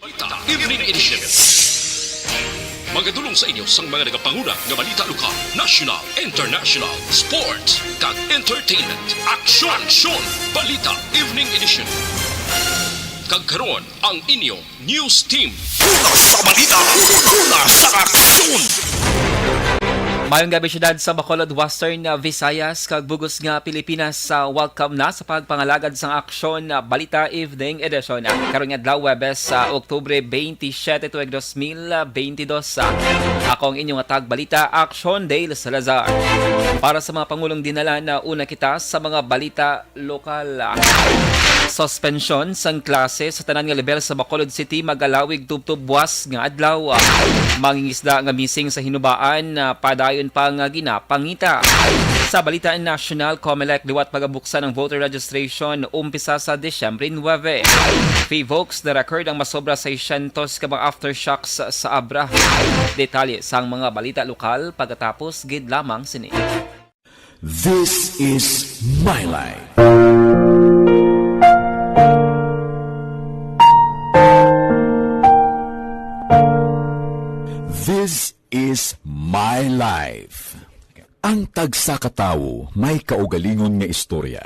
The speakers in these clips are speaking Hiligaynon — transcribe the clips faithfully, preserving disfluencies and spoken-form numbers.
Balita Evening Edition. Magadulong sa inyo sang mga nagapanguna nga balita lokal, national, international, sports, kag entertainment. Aksyon! Aksyon! Balita Evening Edition. Kag karon, ang inyo news team. Una sa balita, una sa aksyon. Mayong gabi, syudad sa Bacolod, Western, uh, Visayas, kag bug-os nga Pilipinas. Uh, welcome na sa pagpangalagad sang Aksyon, uh, Balita Evening Edition. Uh, karon nga adlaw, Huwebes, uh, Oktubre twenty-seven, tuig dos mil twenty-dos. Uh, ako ang inyong tagbalita, Aksyon Dale Salazar. Para sa mga pangulong dinala, na una kita sa mga balita lokal. Suspensyon sang klase sa tanan nga level sa Bacolod City magalawig tubtob buwas nga adlaw. Mangingisda nga missing sa Hinubaan, ah, padayon pa nga ginapangita. Sa balita nasyonal, Comelec liwat pagabuksan ang voter registration umpisa sa Disyembre nuebe. Pevokes na-record ang masobra seiscientos ka mga aftershocks sa Abra. Detalye sang mga balita lokal pagkatapos gid lamang sini. This is My Life. This is My Life. Ang tagsa ka tawo may kaugalingon nga istorya.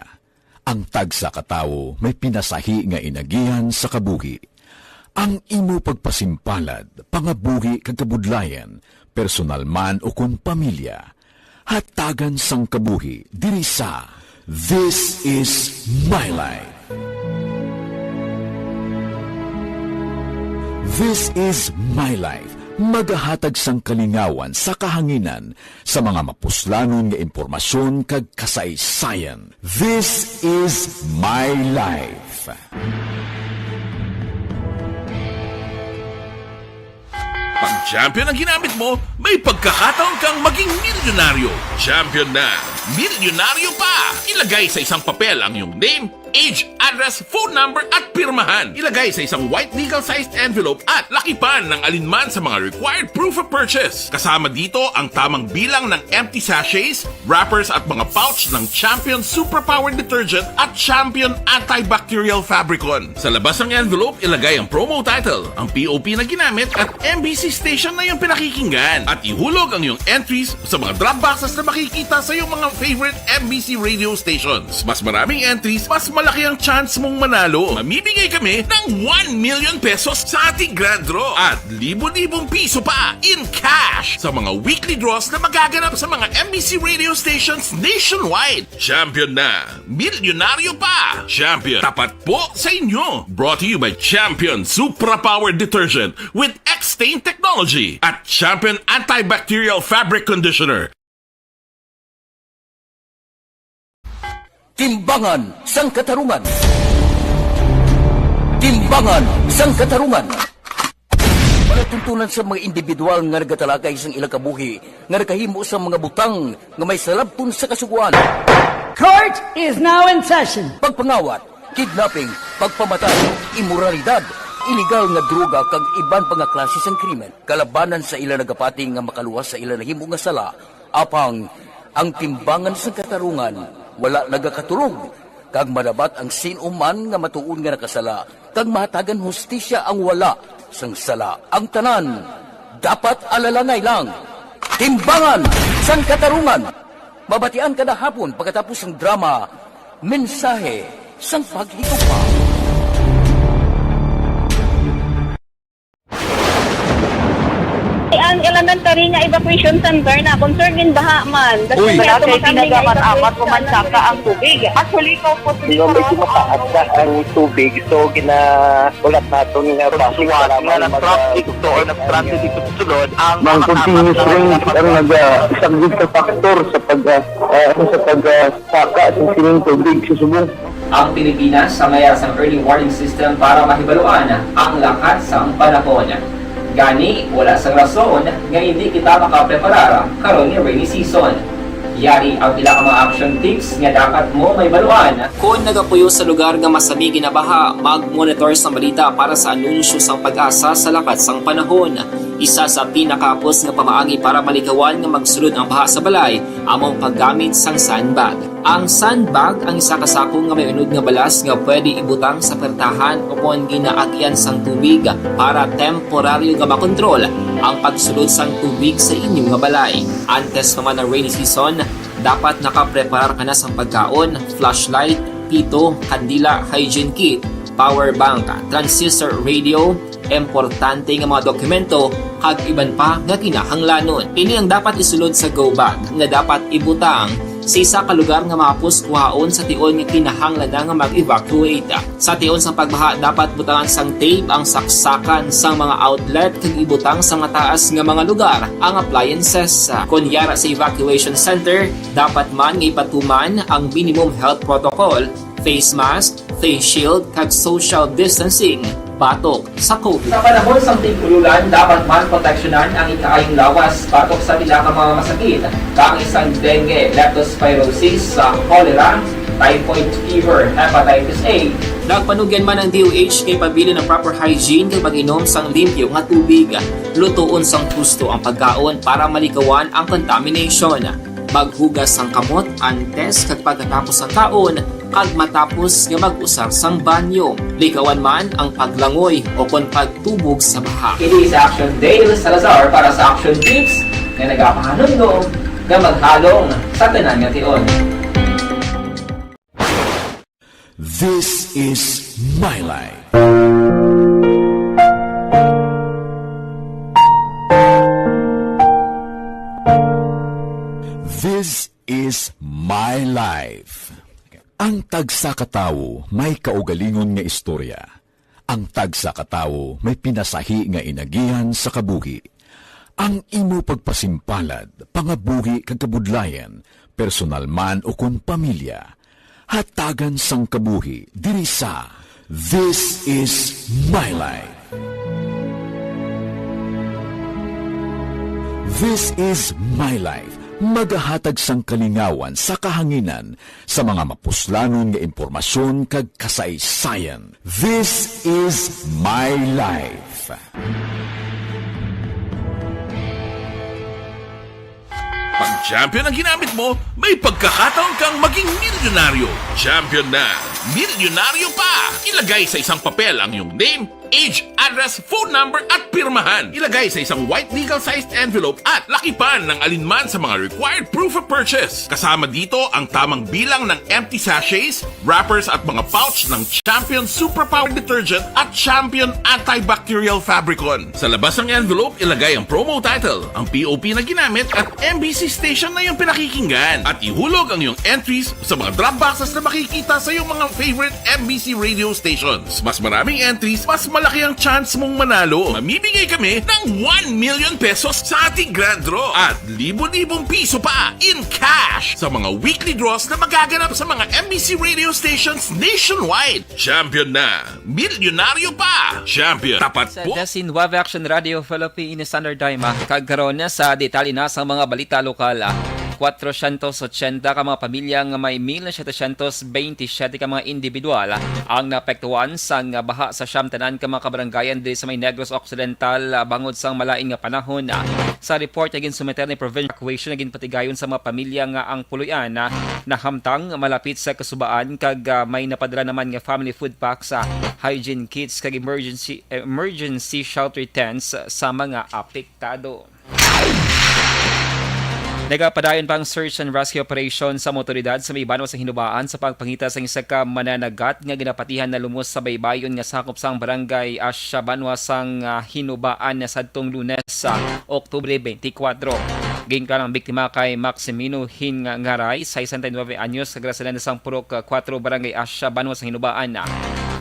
Ang tagsa ka tawo may pinasahi nga inagihan sa kabuhi. Ang imo pagpasimpalad, pangabuhi kag kabudlayan, personal man ukon pamilya, hatagan sang kabuhi diri sa This is My Life. This is My Life, magahatag sang kalingawan sa kahanginan sa mga mapuslanon nga impormasyon kag kasaysayan. This is My Life. Pag champion ang ginamit mo, may pagkakataon kang maging milyonaryo. Champion na, milyonaryo pa! Ilagay sa isang papel ang iyong name, age, address, phone number, at pirmahan. Ilagay sa isang white legal-sized envelope at lakipan ng alinman sa mga required proof of purchase. Kasama dito ang tamang bilang ng empty sachets, wrappers, at mga pouch ng Champion Superpower Detergent at Champion Antibacterial Fabricon. Sa labas ng envelope, ilagay ang promo title, ang P O P na ginamit, at M B C station na iyong pinakikinggan. At ihulog ang iyong entries sa mga drop boxes na makikita sa iyong mga favorite M B C radio stations. Mas maraming entries, mas malaki ang chance mong manalo. Mamimigay kami ng one million pesos sa ating grand draw at libo-libong piso pa in cash sa mga weekly draws na magaganap sa mga M B C radio stations nationwide. Champion na! Milyonaryo pa! Champion, tapat po sa inyo! Brought to you by Champion Supra Power Detergent with X-Stain Technology at Champion Antibacterial Fabric Conditioner. Timbangan sang Katarungan. Timbangan sang Katarungan. Palatuntunan sa mga individual nga nagatalakay sang ilang kabuhi nga nakahimo sa mga butang nga may salabton sa Kasugoan. Court is now in session. Pagpangawat, kidnapping, pagpamatay, imoralidad, iligal nga droga, kag iban pa nga klase sang krimen. Kalabanan sa ila nagapati nga makaluwas sa ila nahimo nga sala, apang ang timbangan sang katarungan wala nagakatulog, kag madabat ang sin-o man nga matuod nga nakasala, kag mahatagan hustisya ang wala sang sala. Ang tanan dapat alalangay lang. Timbangan sang Katarungan. Mabatian kada hapon pagkatapos sang drama, Mensahe sang Paghigugma. Ang elementary nga evacuation center na concern in baha man. Uy. Wala kay tinaga man, amat ko man saka ang tubig. Actually, ikaw po, Di ba, medyo mataas na ang tubig, so ginaulat naton nga bus nga nag-traffic to or nag-transit dito sa sulod ang mga continuous rain ang naga-, isa gid ka factor sa pag, ah, ah, ano, sa pag, ah, saka sa sining tubig sa subong. Ang Pilipinas sa mayar sang early warning system para mahibaluan ang lakat sang panahon. Gani, wala sang rason nga hindi kita makapreparar karon nga rainy season. Yari ang pila ka mga action tips nga dapat mo mahibaluan. Kon nagapuyo sa lugar nga masami ginabaha, mag-monitor sang balita para sa anunsyo sang PAGASA sa lakat sang panahon. Isa sa pinakahapos nga pamaagi para malikawan nga magsulod ang baha sa balay amo ang paggamit sang sandbag. Ang sandbag ang isa ka sako nga may unod nga balas nga pwede ibutang sa puwertahan o kon ginaagyan sang tubig para temporaryo nga makontrol ang pagsulod sang tubig sa inyo nga balay. Antes pa man ang rainy season, dapat nakapreparar ka na sang pagkaon, flashlight, pito, kandila, hygiene kit, power bank, transistor radio, importante nga mga dokumento, kag iban pa nga kinahanglanon. Ini ang dapat isulod sa go bag nga dapat ibutang sa isa ka lugar nga mahapos kuhaon sa tion nga kinahanglan na nga mag-evacuate. Sa tion sang pagbaha, dapat butangan sang tape ang saksakan sang mga outlet kag ibutang sa mataas nga mga lugar ang appliances. Kon yara sa evacuation center, dapat man nga ipatuman ang minimum health protocol, face mask, face shield, kag social distancing batok sa COVID. Sa panahon sang tig-ululan, dapat man proteksyonan ang ikaayong lawas batok sa pila ka mga masakit, kaangay sang dengue, leptospirosis, sa cholera, typhoid fever, hepatitis A. Nagpanugyan man ang D O H nga ipabilin ang proper hygiene kag pag-inom sang limpyo nga tubig. Lutoon sang husto ang pagkaon para malikawan ang contamination. Maghugas sang kamot antes kag pagkatapos sang kaon, kag matapos nga mag-usar sang banyo. Likawan man ang paglangoy o kon pagtubog sa baha. Kini sa Action Dale Salazar para sa Action Tips nga nagapahanumdom nga maghalong sa tanan nga tion. This is my life. This is my life. Ang tagsa ka tawo may kaugalingon nga istorya. Ang tagsa ka tawo may pinasahi nga inagihan sa kabuhi. Ang imo pagpasimpalad, pangabuhi kag kabudlayan, personal man ukon pamilya, hatagan sang kabuhi diri sa This Is My Life. This Is My Life, magahatag sang kalingawan sa kahanginan sa mga mapuslanon nga impormasyon kag kasaysayan. This Is My Life. Pag champion ang ginamit mo, may pagkakataon kang maging milyonaryo. Champion na, milyonaryo pa! Ilagay sa isang papel ang iyong name, age, address, phone number, at pirmahan. Ilagay sa isang white legal-sized envelope at lakipan ng alinman sa mga required proof of purchase. Kasama dito ang tamang bilang ng empty sachets, wrappers, at mga pouch ng Champion Superpower Detergent at Champion Antibacterial Fabricon. Sa labas ng envelope, ilagay ang promo title, ang P O P na ginamit, at M B C station na iyong pinakikinggan. At ihulog ang iyong entries sa mga drop boxes na makikita sa iyong mga favorite M B C radio stations. Mas maraming entries, mas malaki ang chance mong manalo. Mamimigay kami ng one million pesos sa ating grand draw at libo-libong piso pa in cash sa mga weekly draws na magaganap sa mga M B C radio stations nationwide. Champion na! Milyonaryo pa! Champion! Tapat Sa po! Dasin Wave Action Radio Philippines Standard Time, ah, kag karon sa detalye na sa mga balita lokal, ah. Kwatrocientos ochenta ka mga pamilya nga may mil setecientos veintisiete ka mga individual, ah, ang naapektuhan sang baha sa siyam tanan ka mga kabarangayan diri sa may Negros Occidental, ah, bangod sang malain nga panahon, ah. Sa report nga ginsumiter ni Provincial Evacuation nga ginpatigayon sa mga pamilya nga ang puloy-an, ah, nahamtang malapit sa kasubaan kag, ah, may napadala naman nga family food packs, ah, hygiene kits kag emergency, emergency shelter tents sa mga apektado. Nagapadayon pa ang search and rescue operation sa mga otoridad sa may banwa sa Hinubaan sa pagpangita sa isa ka mananagat nga ginapatihan na lumos sa baybayon nga sakop sang barangay Asya, banwa sang, ah, Hinubaan, na sadtong Lunes, ah, Oktubre twenty-four. Ginklan ang biktima kay Maximino Hingaray, sesenta y nuebe anyos, kag residente sang Purok, ah, kuwatro, Barangay Asya, banwa sang Hinubaan.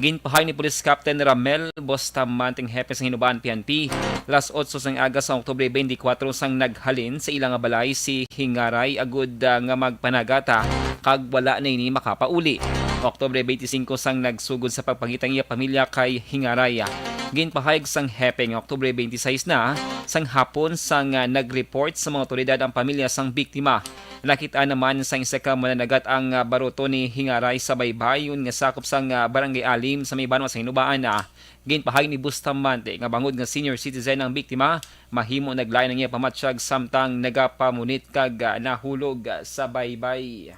Ginpahay ni Police Captain Ramel Bustamante, hepe sang Hinubaan P N P, alas otso sang aga sa Oktubre twenty-four, sang naghalin sa ila nga balay si Hingaray agud, ah, nga magpanagata, kag wala na ini makapauli. Oktubre twenty-five sang nagsugod sa pagpangita ang iya pamilya kay Hingaray. Ginpahayag sang hepe nga Oktubre twenty-six na sang hapon sang, ah, nag-report sa mga otoridad ang pamilya sang biktima. Nakit-an naman sang isa ka mananagat ang, ah, baruto ni Hingaray sa Baybayon nga sakop sang, ah, Barangay Alim sa may banwa sa Hinubaan, ah. Ginpahayag ni Bustamante nga bangod nga senior citizen ang biktima, mahimo naglain ang iya pamatyag samtang nagapamunit kag, ah, nahulog, ah, sa baybay.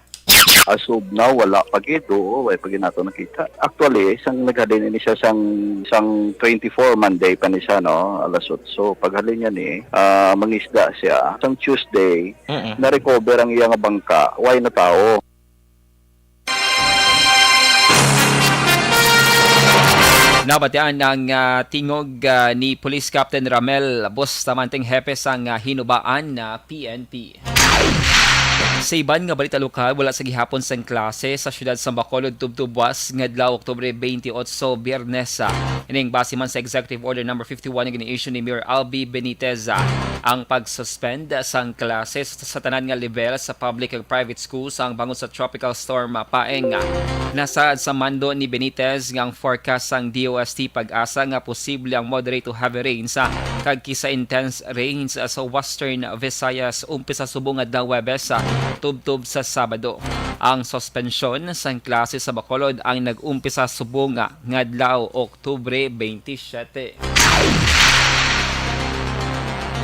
As of now, wala pa gid. Oo, wala pa gid nato nakita. Actually, sang naghalin ini siya sang, sang twenty-four, Monday pa ni siya, no? Alas otso. Paghalin niya ni, ah, mangisda siya. Sang Tuesday, Mm-mm. na-recover ang iya nga bangka. Way na tawo. Nabatian ang, ah, tingog, ah, ni Police Captain Ramel Bustamante, hepe sang, ah, Hinubaan na P N P. Sa iban nga balita lokal, wala sa gihapon sang klase sa siyudad sa Bacolod tubtob buwas nga adlaw, Oktubre twenty-eight, Biyernes. Ining base man sa Executive Order number fifty-one nga gin-issue ni Mayor Albi Benitez, ang pag-suspend sang klase sa, sa tanan nga level sa public ug private schools ang bangod sa Tropical Storm Paeng. Nasaad sa mando ni Benitez nga ang forecast sang D O S T PAGASA nga posible ang moderate to heavy rains, ah, kag kis-a intense rains, ah, sa Western Visayas umpisa subong adlaw Huwebes, ah, tubtob sa Sabado. Ang suspensyon sang klase sa Bacolod ang nag-umpisa subong, ah, nga adlaw, Oktubre twenty-seven.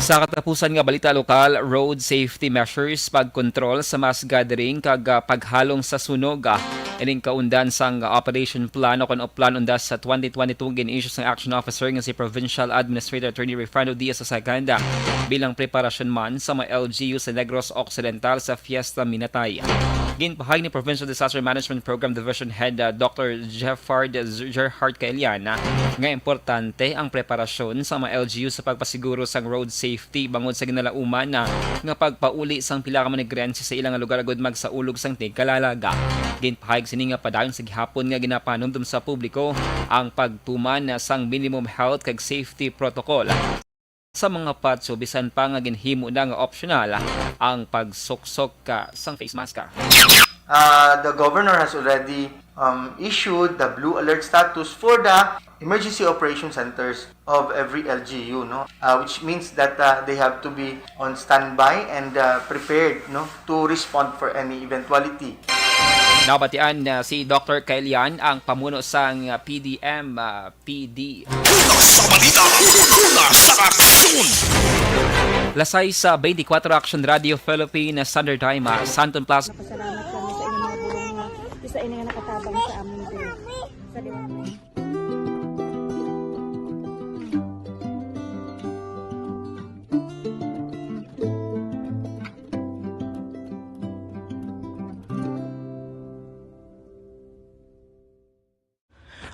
Sa katapusan nga balita lokal, road safety measures, pagkontrol sa mass gathering kag, ah, paghalong sa sunog, ah, ining kaundan sang Operation Plan o kon Oplan Undas sa twenty twenty-two gin-issue sang action officer nga si Provincial Administrator Attorney Refrando Diaz the second, ah, bilang preparasyon man sa mga L G U sa Negros Occidental sa Fiesta Minatay. Ginpahayag ni Provincial Disaster Management Program Division Head, ah, Doctor Jeffard Z-, Gerhard Kaelian, ah, nga importante ang preparasyon sa mga L G U sa pagpasiguro sang road safety bangod sa ginalauman na nga pagpauli sang pila ka manigrense sa ilang lugar agud magsaulog sang tigkalalag. Ginpahayag sini nga padayon sa gihapon nga ginapanumdom sa publiko ang pagtuman na sang minimum health kag safety protocol sa mga patio, bisan pa nga ginhimo na nga optional ang pagsuksok, ah, sang face mask. Uh, the governor has already, um, issued the blue alert status for the emergency operation centers of every L G U, no? Uh, which means that, uh, they have to be on standby and, uh, prepared, no, to respond for any eventuality. Nabatian na si Doctor Kaelian, ang pamuno sang, ah, P D M, ah, P D. Una sa balita, una sa aksyon. Lasay sa twenty-four Action Radio Philippine, Sander Daima, Santon Plaza. Napasalamat kami sa inyong mga bulong nga isa ini nga nakatabang sa amin diri. Salamat.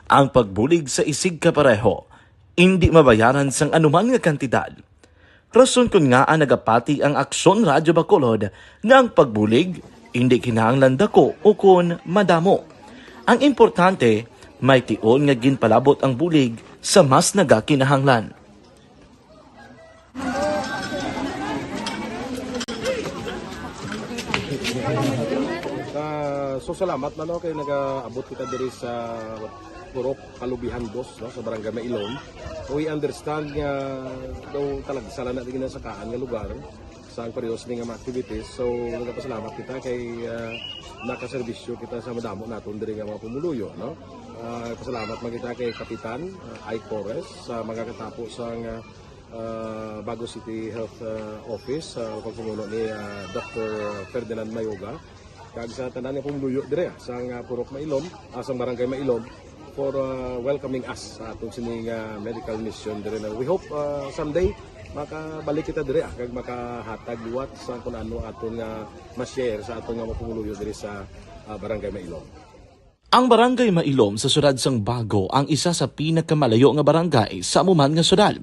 Ang pagbulig sa isigkapareho indi mabayaran sang anuman nga kantidad. Rason kon ngaa nagapati ang Aksyon Radyo Bacolod nga ang pagbulig indi kinahanglan dako ukon madamo. Ang importante, may tion nga ginpalabot ang bulig sa mas nagakinahanglan. Ah, so, salamat na, no, kay nagaabot kita diri sa Purok Kalubihan Dos, no, sa Barangay Mailom. We understand nga daw talagsa lang na din ang sakaan nga lugar sa ang parehas ni nga mga activities. So, nagapasalamat kita kay, ah, nakaserbisyo kita sa madamo naton diri nga mga pumuluyo, no? Ah, pasalamat man kita kay Kapitan, ah, Ike Torres sa mga katapo sa nga, ah, Bago City Health, ah, Office, sa pagpamuno ni, ah, Doctor Ferdinand Mayoga, kag sa tanan nga pumuluyo dire, ah, sa nga Purok Mailom, ah, sa Barangay Mailom, for, ah, welcoming us sa aton sini nga medical mission dire na we hope, ah, someday makabalik kita dire, ah, kag makahatag liwat sa kun ano aton nga ma-share sa aton nga mga pumuluyo dire sa, ah, Barangay Mailom. Ang Barangay Mailom sa siyudad sang Bago ang isa sa pinakamalayo nga barangay sa amo man nga siyudad.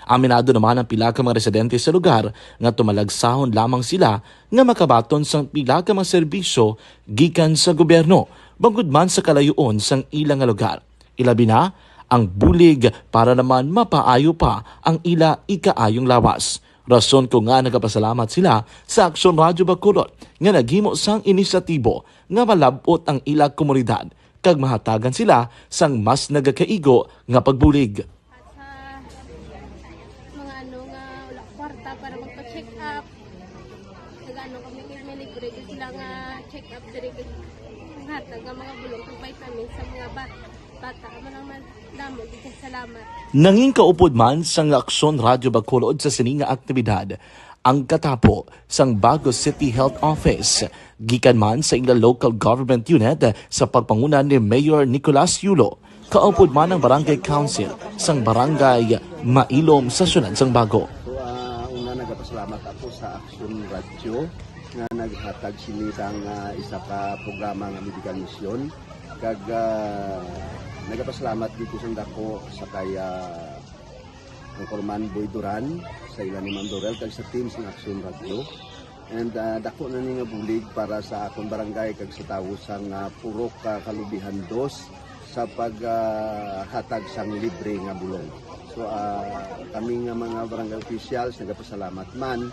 Aminado naman ang pila ka mga residente sa lugar nga tumalagsahon lamang sila nga makabaton sang pila ka mga serbisyo gikan sa gobyerno, bangod man sa kalayoon sang ila nga lugar. Ilabi na ang bulig para naman mapaayo pa ang ila ikaayong lawas. Rason kon ngaa nagapasalamat sila sa Aksyon Radyo Bacolod nga naghimo sang inisyatibo nga malab-ot ang ila komunidad kag mahatagan sila sang mas nagakaigo nga pagbulig. Sa mga ano nga wala kwarta para magpa-check up. Nagano kami kay may libre gid sila nga check-up diri, kay hatag nga mga bulong kag vitamins sa mga ba-, bata. Amo lang man, damo gid kay salamat. Nangin kaupod man sang Aksyon Radyo Bacolod sa sini nga aktibidad ang katapo sang Bago City Health Office, gikan man sa ila local government unit sa pagpanguna ni Mayor Nicolas Yulo, kaupod man ang Barangay Council sang Barangay Mailom sa siyudad sang Bago. So, ah, una, nagapasalamat ako sa Action Radio nga naghatag sini sang, ah, isa ka programa nga medical mission. Kag, ah, nagapasalamat gid ko sang dako sa kay, ah, Anchorman Boy Duran, sa ila ni Ma'am Dorel, kag sa team sang Action Radio. And, ah, dako na ni nga bulig para sa akon barangay kag sa tawo sang, ah, Purok, ah, Kalubihan Dos sa pag, ah, hatag sang libre nga bulong. So, ah, kami nga mga barangay officials nagapasalamat man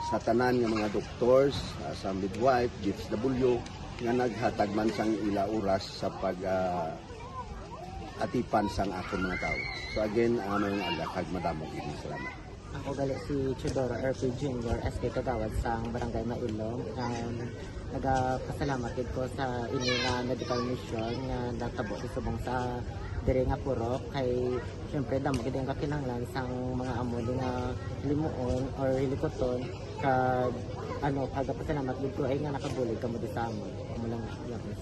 sa tanan nga mga doctors, ah, sa midwife, D S W, nga naghatag man sang ila oras sa pag, ah, atipan sang akon mga tawo. So again, ah, mayong aga kag madamo gid nga salamat. Ako gali si Teodoro R P Junior, S K Kagawad sang Barangay Mailom. Um, nagapasalamat gid ko sa ini nga medical mission nga natabo sa subong sa diri nga purok, kay syempre damo gid ang kakinahanglan sang mga amo ni nga limuon or hilikuton, kag ano, kagapasalamat gid ko ay nga nakabulig kamo di sa amon. Amo lang, salamat.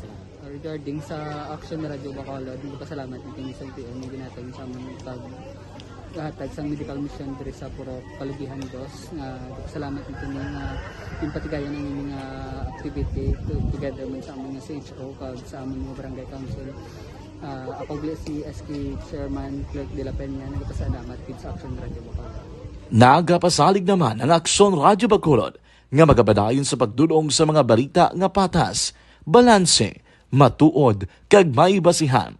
Regarding sa Action Radio Bacolod, nagpasalamat natin sa L T O nga ginhatag sa amon pag hatag sang medical mission diri sa Purok Kalubihan Dos. Nga nagpasalamat natin nga yung patigayon ang mga activity to, together man sa amon nga C H O kag sa amon nga barangay council. Ah, ako gali si S K Chairman Clerk de la Peña, nagpasalamat gid sa Action Radio Bacolod. Nagapasalig naman ang Aksyon Radyo Bacolod nga magapadayon sa pagdul-ong sa mga balita nga patas, balanse, matuod, kag may basihan.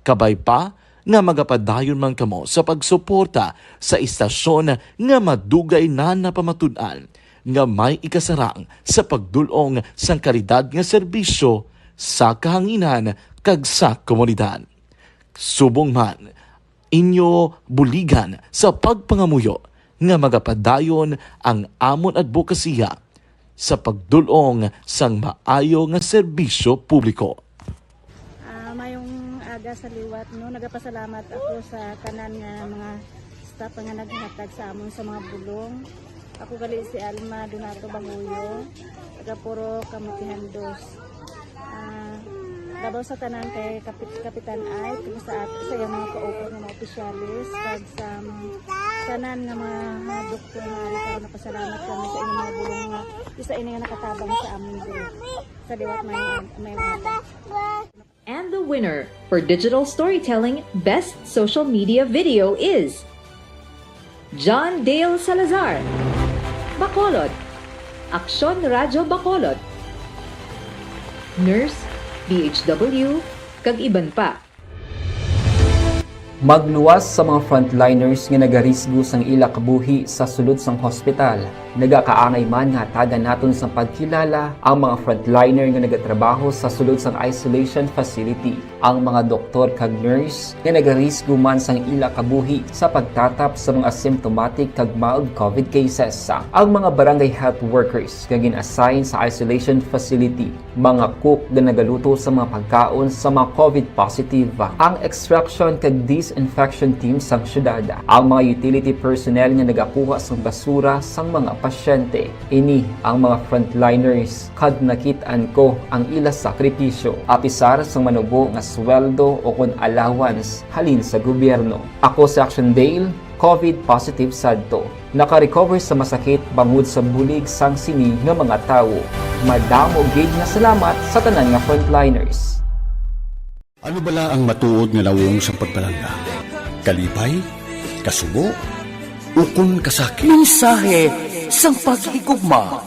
Kabay pa nga magapadayon man kamo sa pagsuporta sa istasyon nga madugay na napamatud-an nga may ikasarang sa pagdul-ong sang kalidad nga serbisyo sa kahanginan kag sa komunidad. Subong man, inyo buligan sa pagpangamuyo nga magapadayon ang amon adbokasiya sa pagdul-ong sang maayo nga serbisyo publiko. Ah, mayong aga sa liwat, no. Nagapasalamat ako sa tanan nga mga staff nga naghatag sa amon sa mga bulong. Ako gali si Alma Donato Banguyo, taga Purok Kamutihan Dos. Ah, labaw sa tanan kay Kapit Kapitan Ay, kag sa at sa iyang mga kaupod nga mga opisyalis, kag sa tanan nga mga, mga doktor nga ari karon, napasalamat kami sa inyong mga bulong nga isa ini nga nakatabang sa amon diri. Sa liwat may may mga And the winner for digital storytelling best social media video is John Dale Salazar, Bacolod, Aksyon Radyo Bacolod, Nurse, D H W, kag iban pa. Magluwas sa mga frontliners nga nagarisgo sang ila kabuhi sa sulod sang hospital. Nagakaangay man nga hatagan naton sang pagkilala ang mga frontliner nga nagatrabaho sa sulod sang isolation facility, ang mga doktor kag nurse nga nagarisgo man sang ila kabuhi sa pagtatap sa mga symptomatic kag mild COVID cases, ang mga barangay health workers nga gin-assign sa isolation facility, mga cook nga nagaluto sa mga pagkaon sa mga COVID positive, ang extraction kag disinfection team sang syudad, ang mga utility personnel nga nagakuha sang basura sang mga pasyente. Ini ang mga frontliners, kag nakit-an ko ang ila sakripisyo, apisar sang manubo nga sweldo o kon allowance halin sa gobyerno. Ako si Action Dale, COVID positive sadto. Naka-recover sa masakit bangod sa bulig sang sini nga mga tawo. Madamo gid nga salamat sa tanan nga frontliners. Ano bala ang matuod nga nawong sang pagpalangga? Kalipay? Kasubo? Ukon kasakit? Mensahe sang paghigugma.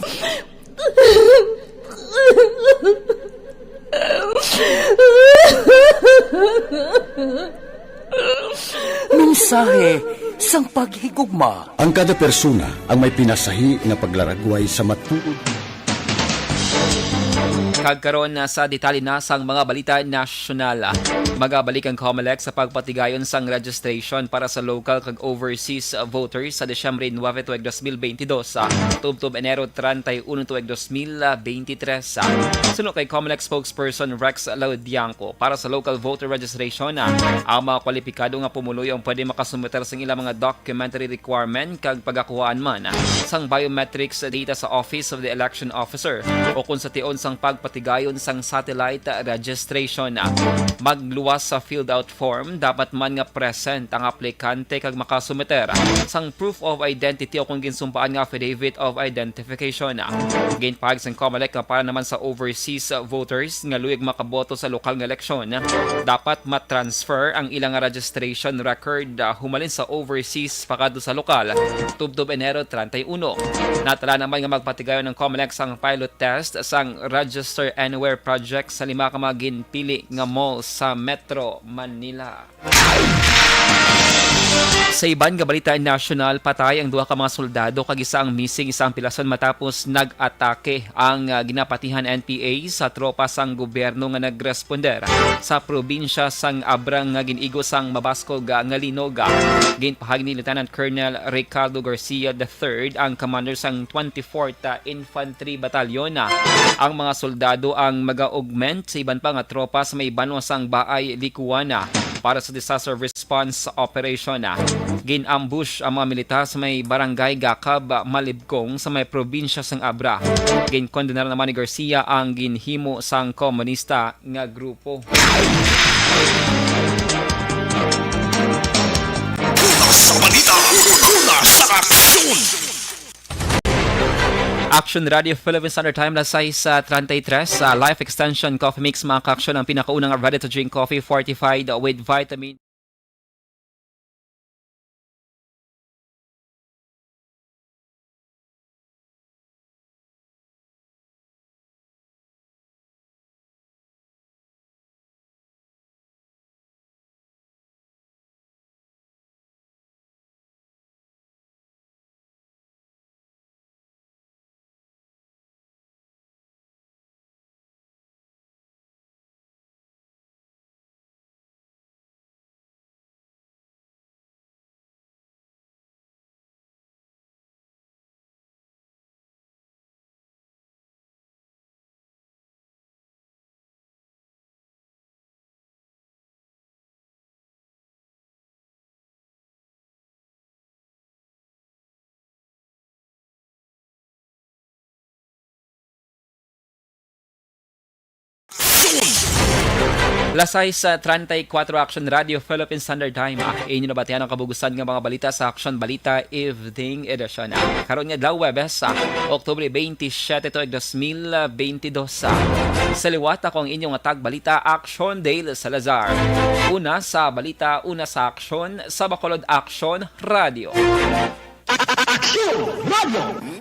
Mensahe sang paghigugma. Ang kada persona ang may pinasahi nga paglaragway sa matuod. Kag karon na sa detalye na sang mga balita nasyonal. Magabalik ang Comelec sa pagpatigayon sang registration para sa local kag overseas voters sa Disyembre nuebe tuig dos mil bentidós, ah, tubtob Enero treinta y uno tuig dos mil bentitres. Suno kay Comelec spokesperson Rex Laudianco, para sa local voter registration, ah, ang mga kwalipikado nga pumuluyo ang pwede makasumiter sang ilang mga documentary requirement kag pagakuhaan man, ah, sang biometrics data sa Office of the Election Officer o kung sa tion sang pagpatigayon sang satellite registration. Magluwas sa filled out form, dapat man nga present ang aplikante kag makasumiter sang proof of identity o kung ginsumpaan nga affidavit of identification. Ginpahayag sang Comelec nga para naman sa overseas voters nga luyag makaboto sa lokal nga eleksyon, dapat ma-transfer ang ilang registration record, ah, humalin sa overseas pakadto sa lokal tubtob Enero treinta y uno. Natala naman nga magpatigayon ang Comelec sang pilot test sang Register Anywhere project sa lima ka mga ginpili nga mall sa Metro Manila. Sa iban nga balita nasyonal, patay ang duha ka mga soldado kag isa ang missing, isa ang pilason matapos nag-atake ang, ah, ginapatihan N P A sa tropa sang gobyerno nga nagresponder sa probinsya sang Abra nga gin-igo sang mabaskog nga linog. Ginpahayag ni Lieutenant Colonel Ricardo Garcia the third, ang commander sang twenty-fourth Infantry Battalion. Ang mga soldado ang mag-augment sa iban pa nga tropa sa may banwa sang Baay, Likuan, para sa disaster response operation. Gin-ambush ang mga militar sa may barangay Gakab, Malibkong, sa may probinsya sang Abra. Ginkondenar naman ni Garcia ang ginhimo sang komunista nga grupo. Una sa balita, una sa aksyon. Action Radio Philippines Standard Time, alas sais treinta y tres. Sa Life Extension Coffee Mix, mga ka-aksyon, ang pinakaunang ready-to-drink coffee fortified with vitamin. Alas sais treinta y cuatro, Action Radio Philippine Standard Time. Ah, inyo nabatian ang kabugusan nga mga balita sa Action Balita Evening Edition. Ah, karon nga adlaw, Huwebes, ah, Oktubre twenty-seven tuig dos mil bentidós. Ah, sa liwat, ako ang inyong tagbalita, Action Dale Salazar. Una sa balita, una sa aksyon, sa Bacolod Action Radio. Action Radio.